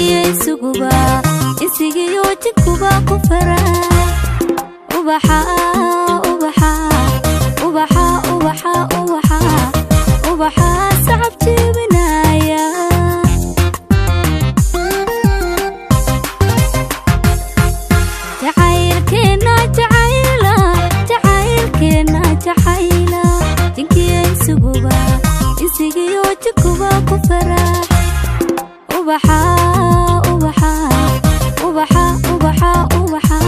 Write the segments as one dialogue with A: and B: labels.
A: Jinkiyo isuguba, insigiyo jinkuba ku farax. Ubaxa, ubaxa, ubaxa, ubaxa, ubaxa, ubaxa sacab jebinaya. Jacaylkeena jacayla, jacaylkeena jacayla, jinkiyo isuguba, insigiyo jinkuba ku farax. Ubaxa, ubaxa, ubaxa, ubaxa, ubaxa,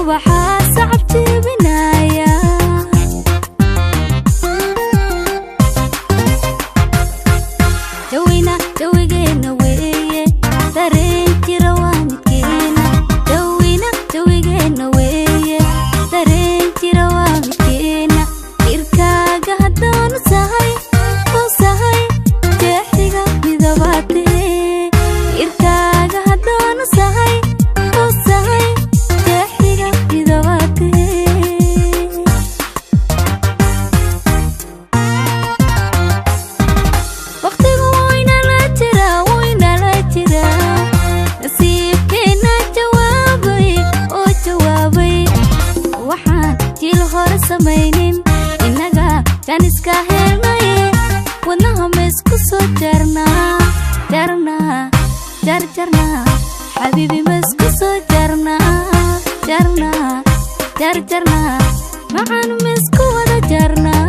A: ubaxa sacab jebinaya. Jawina jawigeena weeye, dareen jira waa midkeena. Jawina jawigeena weeye, dareen jira waa midkeena. Irkaaga haddaanu sahay oo sahay, jeexiga midabaatee. Irkaaga haddaanu sahay oo sahay, jeexiga midabaatee. Waqtigu waynala jira, waynala jira, nasiibkeena jawaabay oo jawaabay. Waxaan jiil hore samaynin, innaga janiska helnay. Wadnaha ma isku soo jarnaa, jarnaa, jarjarnaa? Xabiibi, ma isku soo jarnaa, jarnaa, jarjarnaa? Macaan, ma isku wada jarnaa?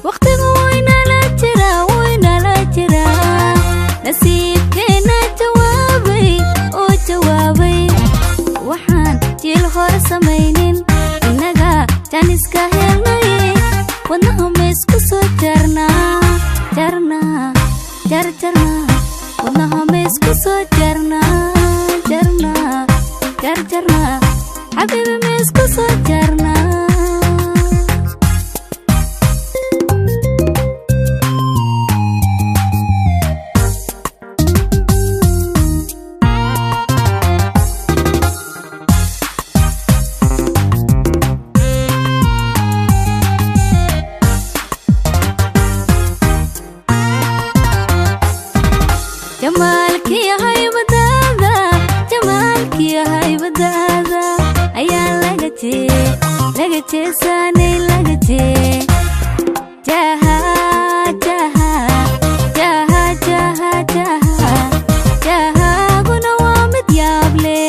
A: Waqtigu waynala jira, waynala jira, nasiibkeena jawaabay oo jawaabay. Waxaan jiil hore samaynin, innaga janiska helnay. Wadnaha ma isku soo jarnaa, jarnaa, jarjarnaa? Wadnaha ma isku soo jarnaa, jarnaa, jarjarnaa? Xabiibi, ma isku soo jarnaa? Jamaalkii haybadaada, jamaalkii haybadaada ayaa laga jee, laga jeesaanay, laga jee. Jaha, jaha, jaha, jaha, jaha, jahaaguna waa mid yaab leh.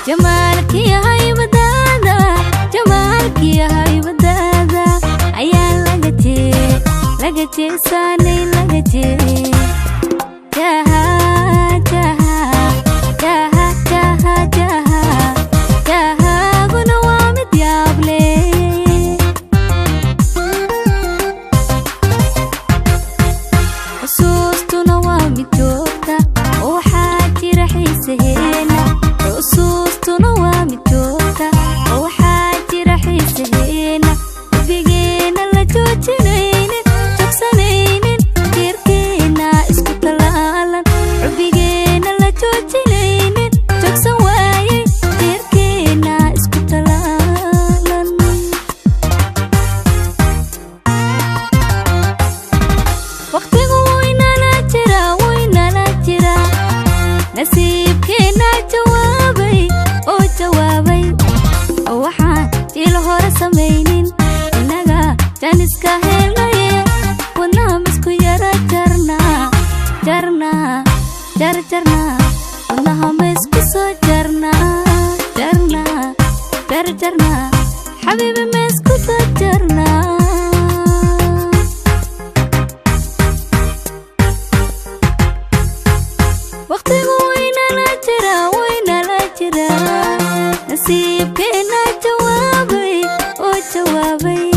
A: Jamaalkii haybadaada, jamaalkii haybadaada ayaa laga jee, laga jeesaanay, laga jee. Jaha, jaha, jaha, jaha, jaha, jahaaguna waa mid yaab leh. Xusuustuna waa mid joogta oo waxaa jira xiisaheena. Xusuustuna waa mid joogta oo waxaa jira xiisaheena. Xubigeena la joojinaynin, jogsanaynin, jirkeena isku talaalan. Xubigeena la joojinaynin, jogsan waayey, jirkeena isku talaalan. Waqtigu waynala jira, waynala jira, nasiibkeena jawaabay oo jawaabay. Waxaan jiil hore samaynin, innaga janiska helnaye. Wadnaha misku yara jarnaa, jarnaa, jarjarnaa? Wadnaha ma isku soo jarnaa, jarnaa, jarjarnaa? Xabiibi, ma isku soo jarnaa? Waqtigu waynala jira, waynala jira, nasiibkeena jawaabay oo jawaabay.